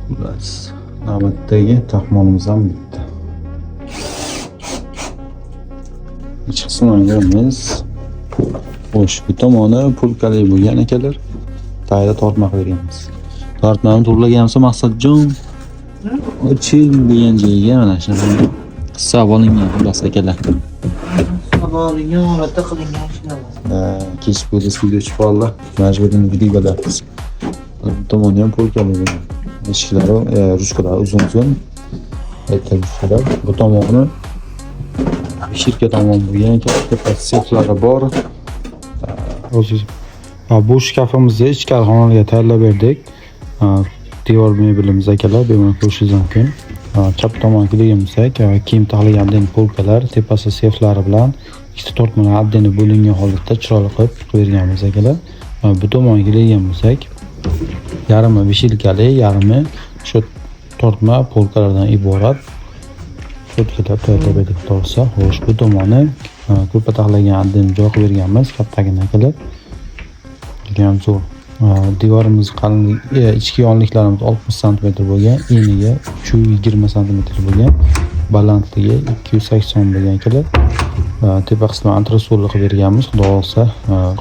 Xullas, navbatdagi taxmonimiz ham bitdi. Ich qismini ko'ramiz. Xo'sh, bu tomoni pulkali bo'lgan akalar. Tagida tortma qilib berganmiz. Tortmani to'g'rilaganmiz Maqsadjon. Ochil degan joyga mana shuni qissa olingan xullas akalar. Olingan holatda qilingan ishlar. Kech bo'ldi, suvga tushib qoldi. Majburdan videoga olyapmiz. Bu tomoni ham polkali bo'lgan. Eshiklari, ruchkalari uzun-uzun. Aytib. Bu tomoni shirka tomon bo'lgan ekan. Tepa seflari bor. O'zi bu shkafimizni ichkari xonalarga tayyorlab berdik. Devor mebelimiz akalar, bemalol ko'rishingiz mumkin. Chap tomonga kelgan bo'lsak, kiyim taxlagan отдельный polkalar, tepasi seflari bilan ikkita tortmalar отдельно bo'lingan holatda chiroyli qilib berganmiz akalar. Bu tomonga kelgan bo'lsak, yarmi вешалка li, yarmi shu tortma polkalardan iborat. Cho'tkalab tayyorlab berdik to'g'risi. Xo'sh, bu tomoni ko'rpa taxlagan отдельный joy qilib berganmiz, kattagina qilib. Judayam zo'r. Devorimiz qalinligi, ichki yonliklarimiz 60 sm bo'lgan, eniga 320 sm bo'lgan, balandligi 280 bo'lgan kelib. Tepa qismi antresolli qilib berganmiz. Xudo xohlasa,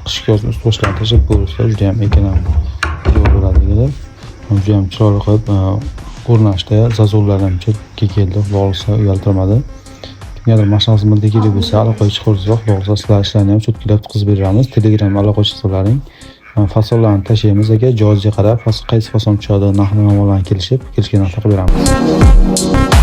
qishki yoz ust boshlarni tashlab bo'lsa, juda ham ekonom joy bo'ladi kelib. Juda ham chiroyli qilib o'rnashdi. Зазор lar ham chetga keldi. Xudo xohlasa uyaltirmadi. Kimgadir mashina xizmati kerak bo'lsa, aloqaga chiqaversa, xudo xohlasa sizlar ishlarni ham cho'tkilab qilib beramiz. Telegram aloqa chiqsalaring, fasonlarni tashlaymiz aka, joyiga qarab, qaysi fason tushadi, narx navolarni kelishib, kelishgan narxda qilib beramiz.